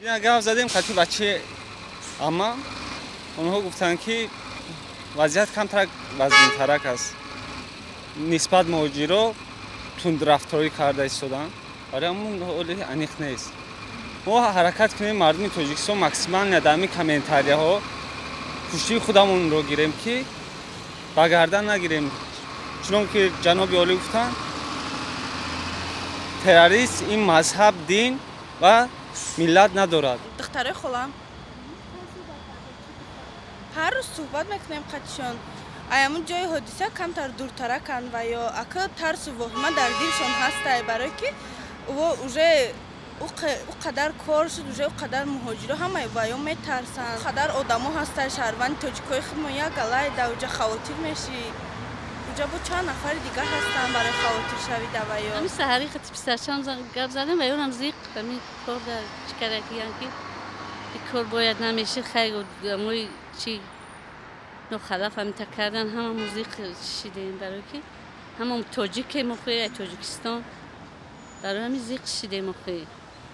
Гап задем хати бачаи амма, онҳо гуфтанд, ки вазъият камтарак вазнинтарак аст, нисбат муҳоҷиро тундрафторӣ карда истоданд. Барои ҳамун ҳоли аниқ нест. Мо ҳаракат кунем, мардуми Тоҷикистон, максимально дар ҳамин комментарияҳо пуштии худамонро гирем, ки ба гардан нагирем. Чунон ки ҷаноби олӣ гуфтанд, террорист ин мазҳаб, дин ва миллат надорад. Духтарои холам, ҳар рӯз суҳбат мекунем қатишон. Аямун ҷои ҳодиса камтар дуртараканд ва ё ака тарсу воҳима дар дилшон ҳастай, барое ки ӯ уже ӯ қадар кор шуд, уже ӯ қадар муҳоҷиро ҳама ва ё метарсанд. Қадар одамо ҳастанд, шаҳрванди тоҷикои худмон як галай да уҷа хавотир мешӣ. Уҷа бо чанд нафари дига ҳастанд барои хавотиршавида ва ё. Ҳамин саҳари хати писарчам гап задем ва ёнам зиқ ҳамин кор дар чӣ кардагиян, ки ин кор бояд намешид. Хай, мои чи нохалаф ҳамита кардан, ҳамамон зиқ шидем, барое ки ҳамам тоҷикем охи, Тоҷикистон, барои ҳамин зиқ шидем охи.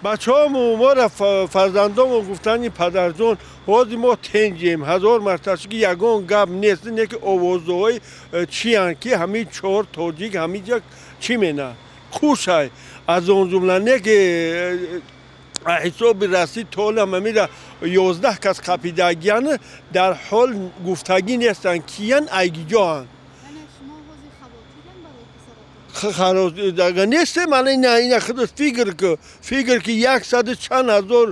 Бачаҳомо моро, фарзандомо гуфтани: «Падарҷон, ҳозир мо тенҷем, ҳазор мартаба ки ягон гап нест, не ки овозҳои чиянд, ки ҳамин чор тоҷик ҳаминҷа чӣ мена хушай, аз он ҷумла не ки ҳисоби расӣ толам ҳамира 11 кас қапидагиян, дар ҳол гуфтагӣ нестанд, киян, айгиҷоанд». Нестем. Ана ина худо фикр ку, фикр ки яксаду чанд ҳазор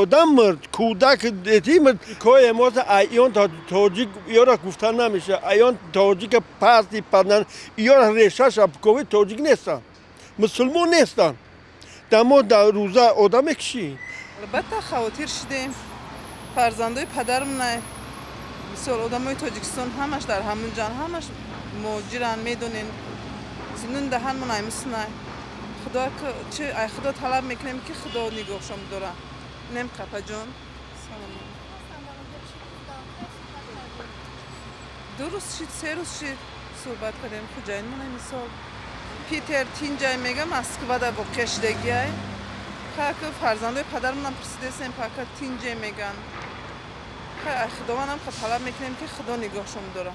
одам мурд, кӯдак ети мурд. Кое моса айён тоҷик ёра гуфта намеша, айён тоҷика пасти падан ёра решаша кови тоҷик нестанд, мусулмон нестанд. Дар мо дар рӯза одам мекушӣ. Албатта, хавотир шудем. Фарзандои падарам най, бисёр одамои Тоҷикистон ҳамаш дар ҳамун ҷан, ҳамаш муҳоҷиранд, медонем. Зиндун даҳанмон аймиснай. Худо чи ай Худо талаб мекунем, ки Худо нигоҳшон дора. Нем қапаҷон. 2 рӯз шид, 3 рӯз шид, суҳбат кардем. Хуҷаинмон мисол Питер тинҷай мега, Москвада воқеа шидагиай. Как фарзандои падармонам пурсидесем, пака тинҷе меган. Хай, ай Худовандам талаб мекунем, ки Худо нигоҳшон дора.